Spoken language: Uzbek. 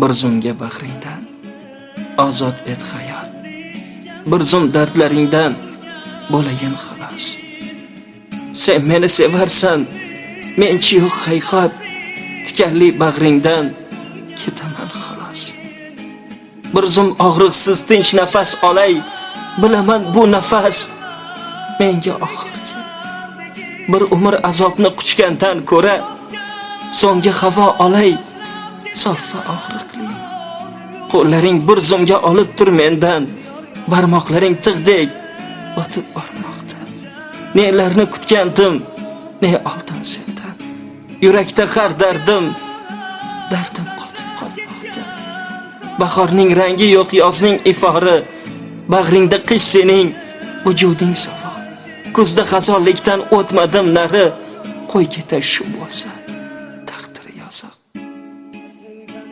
Bir zumga bag'ringdan ozod et hayot. Bir zum dardlaringdan bo'layin xalos. Sen meni sevarsan, menchi yo'q hayhot. Tikanli bag'ringdan ketaman xalos. Bir zum og'riqsiz tinch nafas olay, bilaman bu nafas menga oxirgi. Bir umr azobni quchgandan ko'ra so'nggi havo olay, sof va og'riqli. Qo'llaring bir zumga olib tur mendan, barmoqlaring tig'dek botib bormoqda. Nelarni kutgandim, ne oldim sendan. Yurakda har dardim, dardim qotib qolmoqda. Bahorning rangi yo'q, yozning ifori, bag'ringda qish sening, vujuding sovuq. Kuzda xazonlikdan o'tmadim nari, qo'y ketay shu bo'lsa.